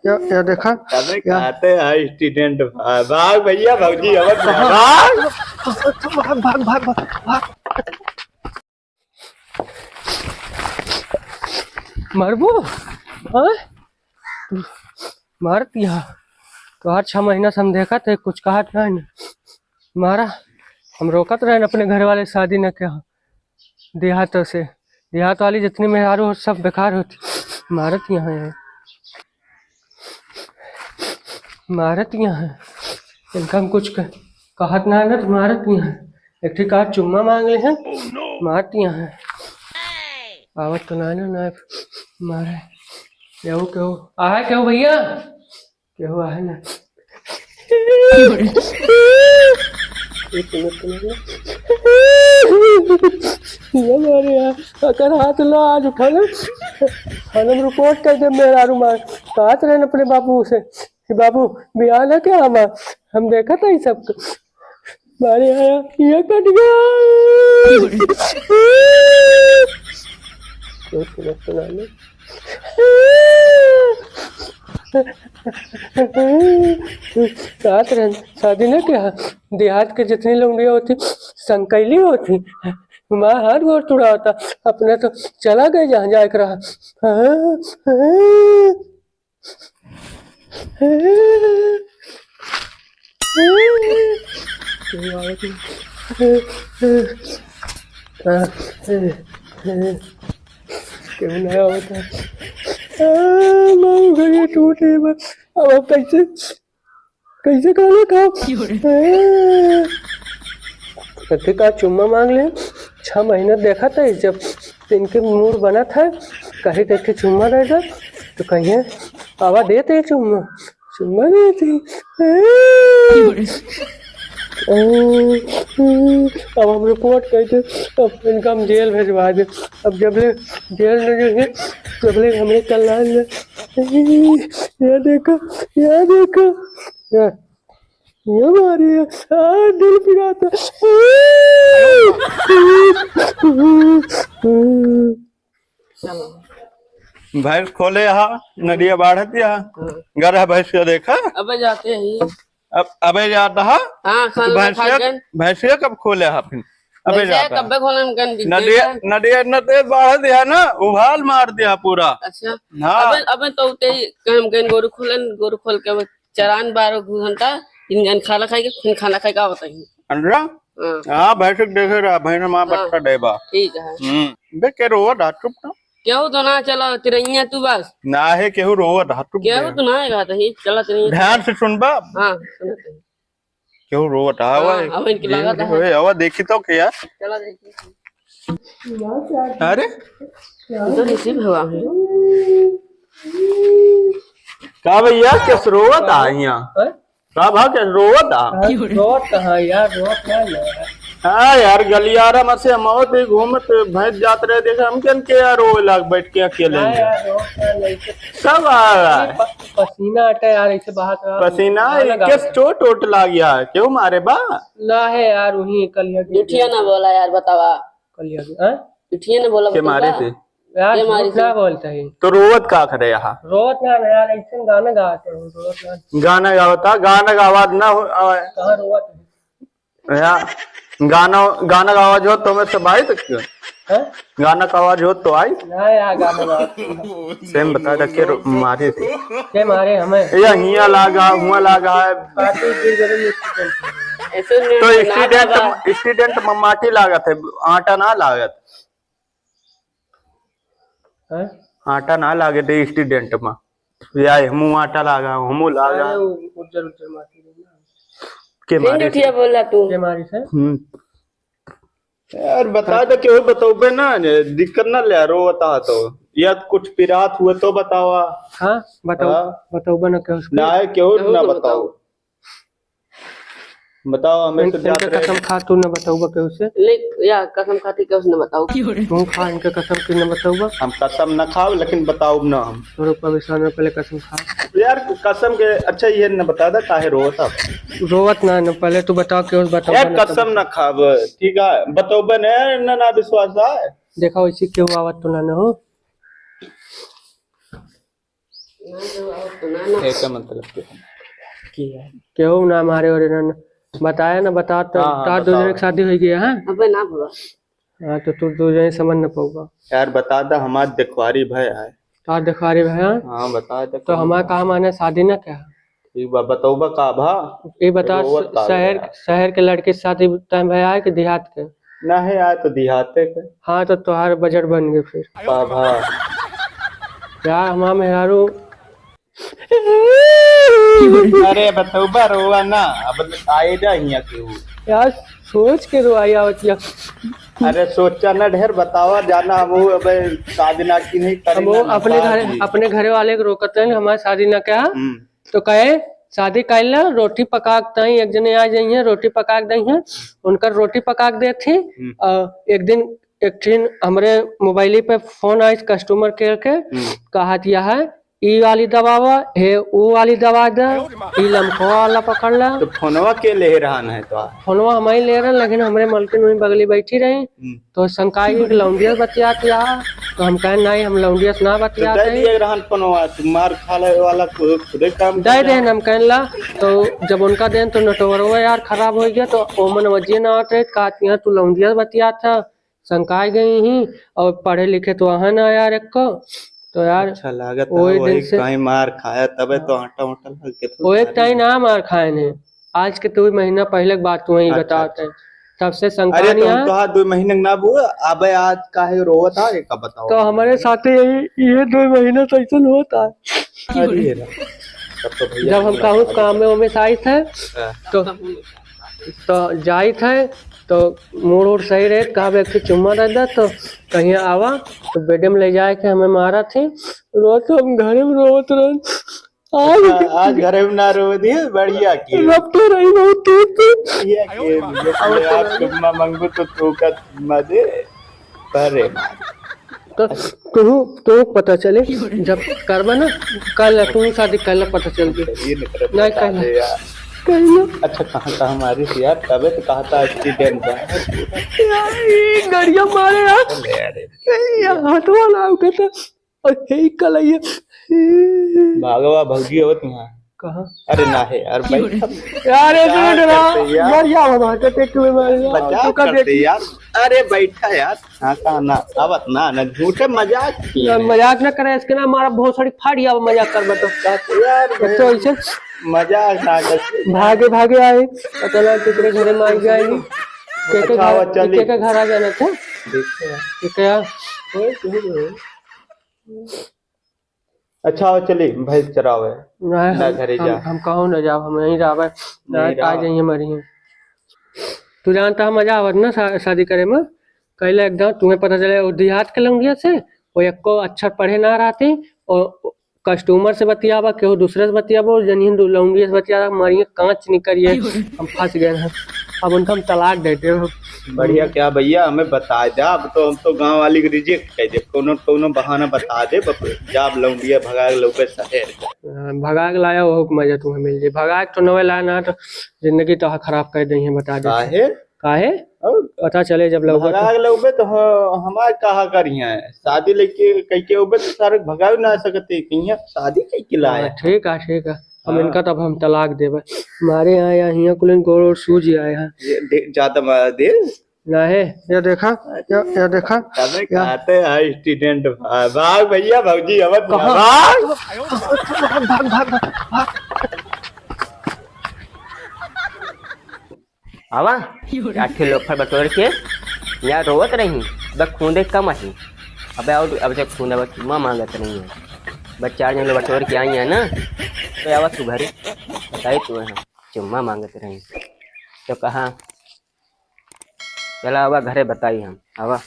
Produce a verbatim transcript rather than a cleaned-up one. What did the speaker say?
या, या देखा, तबे या। कहते हैं student भाग, भाग भैया, भौजी, अवत भाग। भाग, भाग, भाग, भाग, भाग। मरबू? हाँ? तू मारत यहाँ। तो आज छह महीना से हम देखत है, कुछ कहत नहीं न। मारा, हम रोकत रहे अपने घर वाले शादी न के। देहात से, देहात वाली जितनी मेहरारू हो, सब बेकार होती। मारत यहाँ है, मारत यहाँ है। इनका हम कुछ कह, कहत ना है ना, तो मारत यहाँ है। एक ठे का चुम्मा मांग ले हैं, मारत यहाँ है। आवत तो ना है ना, ना मारे। केहू, केहू, आ है केहू भैया? केहू आहे ना। एक मिनट, एक मिनट। ये मारे यार, अगर हाथ ला आज उठा ले, थाने में रिपोर्ट कर दे मेहरारू मार। कहत रहे अपने बाबू से कि बाबू, बियाह ना क्या हमार, हम देखत है सब। मारे आया, ये कट गया। एक मिनट, सुना ले। कहत रहन, शादी न किया, देहात के जितनी लौंडिया होती, संकैली होती, माँ हाथ गोड़ तुड़ावता, अपने तो चला गए जहाँ जाए के रहा। केहू ना आवता। आ, माँ, घर ये टूटे बा। अब, अब कैसे, कैसे खाना खाओ? कथी का चुम्मा मांग ले? छह महीना देखा था, जब इनके मूड बना था, कहीं देखे चुम्मा दे दे, तो कहिए, आवा देते चुम्मा। सुनना नहीं थी। अब हम रिपोर्ट करते, अब इनका हम जेल भेजवा दे। अब जब ले जेल में जो है, तब ले हमरे कल्याण में। ये देखो, ये देखो, ये, ये मारी है। आ, दिल पिराता। चलो। भैंस खोले हा, नदिया बाढ़त या। हाँ। गरह भैंस के देखा। अबे जाते ही। अब, अबे जाता हा। हाँ, खाना भैंस खा के, के। भैंस के कब खोले हा फिर? अबे भैंस के जाता हा। कब्बे खोलन कन बिक नदिया, गया। नदिया न ते बाढ़त या ना, उभाल मार दिया पूरा। अच्छा। हाँ। अबे, अबे तो उते ही हम गन गोरू खोलन, गोरू खोल के चरान बारह घंटा, तीन जन खाना खाए के, फिर खाना खाए के आवत ही। अंडा? हाँ। हाँ, भैंस के देखे रहा, भैंस माँ हाँ। बच्चा देबा। ठीक है। हम्म, देख के रोवत हा, चुप ना। केहू तो ना, चला तिरैया तू बस। ना है, केहू रोवत हा, चुप केहू दे। तो ना है, कहत ही, चला तिरैया। ध्यान से सुनबा। हाँ, सुनत ही। केहू रोवत हा, हाँ, आवा, अब इनकी लागत है। आवा, देखी तो क्या? चला देखी। अरे? इधर receive हुआ है। का भैया, केस रोवत हा यहाँ? हैं? का भा, केस रोवत हा? हाँ, रोवत कहाँ यार, रोवत ना है यार। हाँ यार, गलियारा में से हम आवत ही घूमत, भैंस जात रहे, देखे हम केन के यार रोवे लाग बैठ के अकेले ना में। यार, रोवत ना है, ऐसे सब आ रहा है। प-, पसीना अटे यार, ऐसे बाहर का पसीना, गाना गावत केस है। चोट वोट लाग गया है, केहू मारे बा? ना है यार, वही कल ये झूठिया ना बोला यार, बतावा। कल ये, हाँ? झूठिया ना बोला, के बतावा। मारे थे? यार, के मारी झूठ ना से? बोलता है। तो रोवत का करे यहाँ? रोवत ना, ना यार, ऐसे गाना गावत है, रोवत ना। गाना गावता, गाना का आवाज ना हो, आ- कहाँ रोवत है? यहाँ गाना, गाना का आवाज हो तो मैं सब आई तो क्यों? हैं? गाना का आवाज हो तो आई? ना यार, गाना गावत है। सेम बता दे के रो-, मारे थे। के मारे हमें? या हिया लागा, हुआ लागा है। पार्टी गिर गए, मिट्टी चल गई। ऐसे में तो ना student, बाबा। Student में माटी लागत है, आटा ना लागत। हैं? आटा ना लागे दे student मा। या हमू आटा लागा, हमू लागा। अरे, उ-, उज्जर, उज्जर माटी रही ना। के फिर मारे झूठिया से? बोला तू। के मारे से? हम्म। यार, बता दे, केहू बतौबे ना, ने, दिक्कत ना ले, रोवत हा तो। या कुछ पिरात हुए तो बतावा। हाँ, बताओ, हाँ। बतौबे ना केहू से। ना है, केहू केहू ना तो बताओ। बताओ। बताओ, हमें इन-, तो जात इनके रहे। कसम खा, तू न बताऊबा केहू से। ले, या कसम खाती केहू से न बताऊ। तू खा इनके कसम, तू न बताऊबा। हम कसम न खाओ, लेकिन बताओ न हम। तोरे ऊपर विश्वास न, पहले कसम खा। यार, कसम के, अच्छा, ये न बता दा, काहे रोवत आप? रोवत ना, न, पहले तू बताओ, केहू से बताऊबा यार, न, कसम तब। न खाब, ठीक है? बताओबे न, न, ना विश्वास है। देखा, वैसे केहू आवत तो ना, न हो। ना, ना, और तो ना, ना। एकर मतलब के? की है? केहू ना मारे और इन्हन बताया ना, बता तो हाँ, हाँ, तार दो बताओ। जने के शादी होइ गया है। अबे ना भवा। हाँ, तो तू दो जने समझ न पउबा। यार, बता दा, हमार देखवारी भय है। तार देखवारी भय है? हाँ, बता दे, तो कौन हमार बा? काम आने शादी ना क्या? ठीक बा, बतउबा का भा? ये बता, रोवत का शहर, बा? शहर के लड़के से शादी तय भय है कि देहात के? ना है यार, तो देहाते के। हाँ, तो तोहार बजट बन गए फिर। का भा? यार, हमार मेहरारू अरे बतउबा, रोवा ना, अब आए जा हियाँ के हो। यार, सोच के रोआई आवत या। अरे सोचा ना ढेर, बतावा जाना, हम वो अबे शादी ना की नहीं हम वो करेंगे ना, अपने घर, शादी। अपने घरे वाले के रोकत हैं, हमार शादी ना क्या? हम्म। तो कहे, "शादी कर ला, रोटी पका के ताई, एक जने आ जाइए, रोटी पका के दइहे।" उनकर रोटी पका के देत ही, हम्म। और एक दिन एक ठिन हमरे मोबाइल पे फोन आइस customer care के, हम्म। कहत या है, "ई वाली दबावा, हे ऊ वाली दबा दे, ई लमकवा वाला पकड़ ला।" तो फोनवा के ले रहन है तो? फोनवा हम ही ले रहन, लेकिन हमरे मलकिन वहीं बगली बैठी रही, हम्म। तो शंकाई के लौंडिया बतियात या, तो हम कहेन, "नहीं, हम लौंडिया से ना तो बतियात दे है।" दिए रहन फोनवा, तू मार खा ले वाला खु-, खुदे काम दे कर देन, हम कहेन ला, तो जब उनका देन तो नेटवर्कवा यार खराब हो गया, तो ओमन वजिए ना आत रहे, कहत यहाँ तू लौंडिया से बतियात है। शंकाई गई ही, और पढ़े लिखे तो अहा ना यार एक्को, तो यार अच्छा लागत है, वही वही दिन से कहीं मार खाया तबे तो हाँ। आटा वाटा लग के तो वो एक सारी टाइम ना मार खाए ने। आज के दो महीना पहले के बात तू वही अच्छा, बतावत अच्छा। है, तब से शंका अरे तो नहीं हम आया। तो हाँ दो महीने ना बुआ, अबे आज काहे रोवत है, एक बताओ। तो हमारे साथ यही, ये दो महीना तो ऐसा होता है। अरे रे, तब तो भैया जब हम मुलाकात कहूँ काम में वो में से आइस है, हाँ। तो तो जाइत है, तो मूड वूड सही रहे, कहा एक ठे चुम्मा दे दे, तो कहीं आवा, तो बेडे में ले जाए के हमें मारा थी, रोत हम घरे में रोत रहन। आज अच्छा, आज घरे में ना रो दिए, बढ़िया की। रब तो रही बहुत तेज थी। ये के, ये अब के तो आप नहीं। चुम्मा मांगू तो तू का चुम्मा दे। अरे। तो तू, तू पता चले, जब करबा ना, कल तू शादी कल पता चल गई। ये नहीं करे, नहीं, बता कल। दे यार। कल। अच्छा, कहाँ, कहाँ मारी थी यार? तबे तो कहा था accident बा। यार, ये गड़िया मारे यार। अरे, अरे। यार, हाथ वाला हो गया था। और हे कल ये। भागवा भौजी हो तुम। कहाँ? अरे ना है यार, बैठा। यार, ऐसे क्या नहीं डरा। करते यार? यार, या हमारे टेक में मारे यार। बचाव तू का करते देख। यार। अरे बैठा यार। हाँ, कहाँ ना? आवत ना, ना झूठे मजाक किए यार, हैं। मजाक ना करे, इसके ना हमारा बहुत सारी फाड़ी, अब मजाक कर बता। यार, एक तो ऐसे मजाक ना कर। भागे भागे आए, पता ना कितने घरे मार गए। के के अच्छा, घर, आवा, चली। के के घर आ जाना था। देखते हैं। ठीक है यार। कोई, कोई नहीं। अच्छा, आओ चली, भैंस चरावे। नहीं, ना हम, घरे हम, जा। हम कहूँ ना जाओ, हम यहीं रहबे। नहीं ना, आ रहा। जाइए मरिए। तू जानता है मजा आवत ना शा-, शादी करे में। कहले एकदम तुम्हें पता चले, वो देहात के लौंडिया से, वो एको अक्षर पढ़े ना रहती, और customer से बतियावा, केहू दूसरे से बतियावा, और जनिए दू लौंडिया से बतियावा, मारिए कांच निकरिए, हम फंस गए हैं। अब उनका हम तलाक दे दे। बढ़िया क्या भैया, हमें बता दे। अब तो हम तो गांव वाली के reject कर दे, कोनो कोनो बहाना बता दे, बस जाब लौंडिया भगा के लौके शहर। हाँ, भगा के लाया, वहू के मजा तुम्हें मिल जाए। भगा के तो नवे लाया ना, तो जिंदगी तो खराब कर दे हैं, बता दे। काहे? काहे? और? पता चले जब लौके तो। भगा के लौके तो ह-, हमार कहा करिया है। शादी लेके कह के उबे तो सारे भगा भी ना सकते, कहिया शादी कह के लाया। हाँ, ठीक है, ठीक है। हम हाँ। इनका तब हम तलाक देबे। मारे यहाँ, यहाँ, हियाँ कुलिन गोड़ और सूज आए हैं। ये दे, ज्यादा मारा दे। ना है, ये देखा, ये, ये देखा। तबे या कहते हैं student भाग, भाग भैया, भौजी, अब कहाँ? भाग। भाग, भाग, भाग, भाग, भाग। आवा, आठे लोफर बटोर के यहाँ रोवत रही, बस खूंदे कम आही। अबे आओ, अब जब खूंदे बस चुम्मा मांगत रही है, बस चार जन लोग बटोर के आई है ना, तो आवा तू घरे, बताई तू है, चुम्मा मांगत रही, तो कहा, "चला आवा घरे बताई हम, आवा।"